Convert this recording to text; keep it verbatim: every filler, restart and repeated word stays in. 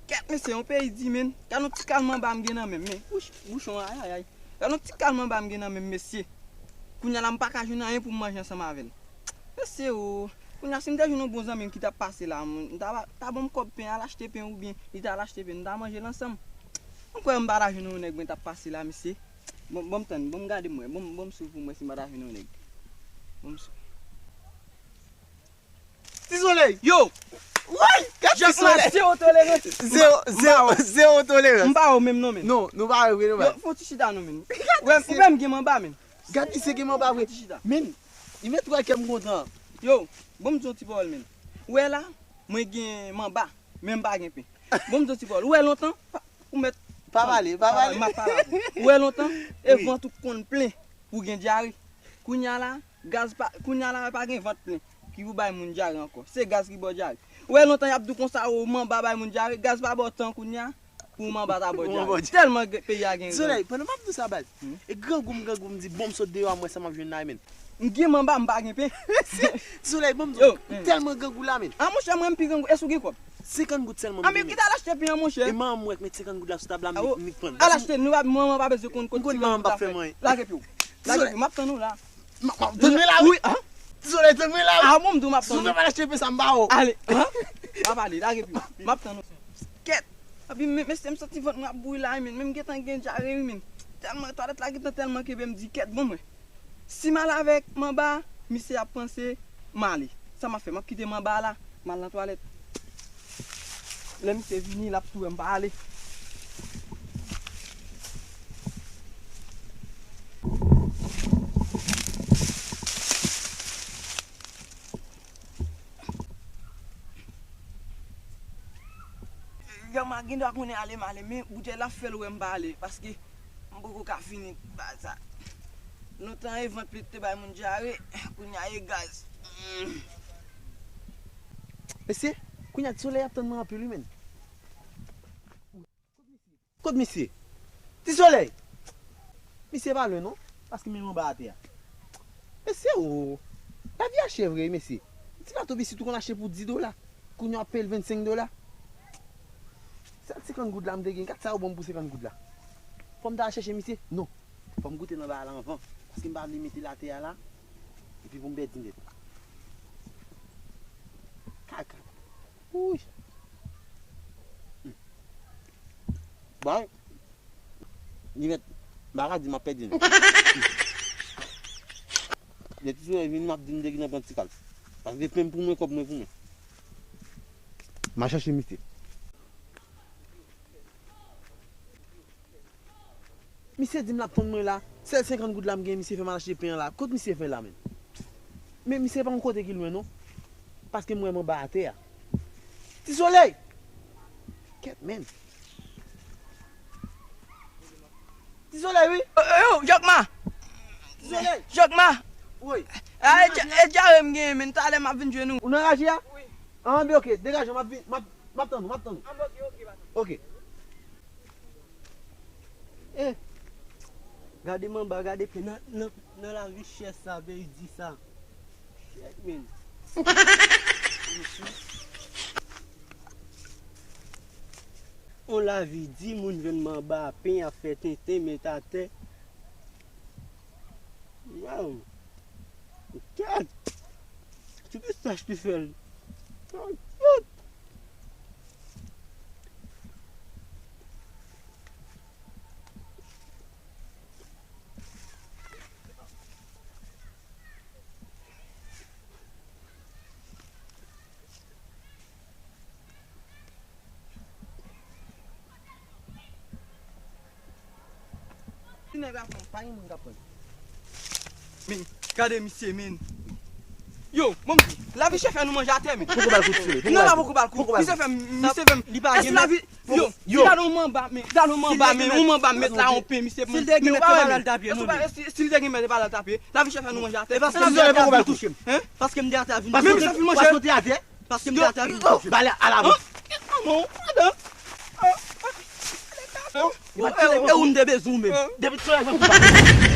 Kèt, mesye, yon peyi di, men. Gad yon ti kal manba m gen nan men m, men. Wouch, bouchon, ayayay. Gad yon ti kal manba m gen nan men m, mesye. Kounye a la, m pa ka jwenn anyen pou m manje ansanm avè l. Mesye, o. Kounye a, si m te jwenn yon bon zanmi m ki t ap pase la, m, m ta, ta ban m kòb pen, al achte pen oubyen li ta al achte pen, m ta manje l ansanm. M kwè m pa ta jwenn yon nèg mwen t ap pase la, mesye. Bon, bon, m tann, bon, m gade m wè, bon, bon, m swiv pou m wè si m pa ta jwenn yon nèg. Bon, m swiv. Ti Solèy! Yo! Woy! Gad Ti Solèy! Zewo tolerans! Zewo, zewo, zewo tolerans! M pa wè w menm non, men. Non, nou pa wè vre, nou pa. Yo, fè yon ti chita non, men. Ou wè m gen manba, men. Gad misye gen manba vre. Fè yon ti chita. Men, li mèt wè kè m kontan. Yo, bon, m di yon ti pawòl, men. Ou wè la, mwen gen manba, men m pa gen pen. Bon, m di yon ti pawòl. Ou wè lontan, pa, ou mèt. Pa pale, pa pale. M ap pale avè w. Ou wè lontan, e vant ou konn plen pou gen dyare. Kounye a la, gaz pa, kounye a la, pa gen vant plen ki pou bay moun dyare ankò. Se gaz ki ba w dyare. Ou wè lontan y ap di w konsa, o, manba bay moun dyare, gaz pa ba w tan kounye a pou manba ta ba w dyare. Tèlman peyi a gen gaz. Solèy, pandan m ap di w sa, baz, e grangou m, grangou m di, bon, m sot deyò a, m wè sa m ap jwenn la, men. M gen manba, m pa gen pen. Solèy, bon, m di w, m tèlman grangou la, men. A, monchè, mwen, m pi grangou. Èske w gen kòb? Senkant goud sèlman m gen, men. A, men kit al achte pen an, monchè. E manman m wè k met senkant goud la sou tab la, m nik pran. Al achte, nou, manman pa bezwen konn kot senkant goud la fè. Lage pye w. Lage pye w, m ap tann ou la. M ap tann mwen la, wi. Ti Solèy, tann mwen la, wi. A, bon, m di w m ap tann ou. Si w pa al achte pen sa, m ba w. Ale, pa pale, lage pye w. M ap tann ou. Kèt. Epi, men, mesye, m santi vant mwen ap bouyi la, wi, men. Men m gentan gen dyare, wi, men. Tèlman, twalèt la gentan tèlman kenbe m di, kèt, bon, mwen. Si m al avèk manba, misye ap panse m ale. Sa m ap fè? M ap kite manba la, m al nan twalèt. Lè misye vini, l ap tou wè m pa ale. Granma gen dwa konnen ale m ale, men boutèy la fè l wè m pa ale, paske m poko ka fini ba sa. Lontan e vant plen te bay moun dyare, kounye a e gaz. Mm. Mesye, kounye a Ti Solèy ap tann mwen anpil wi, men. Kot misye? Ti Solèy! Misye pa lwen non, paske men m anba atè a. Mesye o! Lavi a chè vre wi, mesye. Ti bato pisit ou konn achte pou dis dola, kounye a w ap peye l vennsenk dola. Sèl senkant goud la m te gen, gad sa yo ban m pou senkant goud la. Fò m ta al chèche misye? Non. Fò m goute nan bagay la anvan, paske m pa vle mete l atè a la, epi pou m pèdi nèt. Kaka. Wouy. Bon, li mèt, m pa ka di m ap pèdi nèt. Lè Ti Solèy vini, m ap di m te gentan pran ti kal. Paske pen m pou mwen, kòb mwen pou mwen. M a chèche misye. Misye di m l ap tann mwen la. Sèl senkant goud la m gen, misye fè m al achte pen an la. Kot misye fè la, menm? Men misye pa yon kote ki lwen, non. Paske m wè m anba atè a. Ti Solèy! Kèt, menm. Ti Solèy, wi. Yo, yo, yo, Jòkma! Ti Solèy! Jòkma! Wi. A, e dja-, e dyare m genyen, men talè m ap vin jwenn ou. Ou nan raje a? Wi. An, ben, oke, degaje, m ap vin, m ap, m ap tann ou, m ap tann ou. An, ben, oke, oke, pa tann. Oke. Eh, gade manba, gade pen nan, nan, nan lavi chè sa, peyi di sa. Shit, man. On lavi di, moun jwenn manba, pen ap fè tenten, met atè. Wow. Kèt! Se ki sa ki fè l? Kèt! Ti nèg la fè, pa gen moun k ap pran. Men, gade misye, men. Yo, bon, m di, lavi chè fè nou manje atè, men. Poko ba l kou, Ti Solèy. Non, la poko ba l kou. Misye fè, misye fè. Li pa gen lavi, yo, yo. Gade yon manba, men, gade yon manba, men, yon manba, met la, yon pen, misye. Si l te gen mèt, te pa l al tape, non. Si, si l te gen mèt, te pa l al tape. Lavi chè fè nou manje atè. E paske m te atè a vin touche m. Hein? Paske m te atè a vin touche m. Paske m te atè. Paske m te atè a vin touche m. Bale a la bouch. Hein? Maman, madan. E ou m te bezwen ou menm. Depi Ti Solèy fè konsa.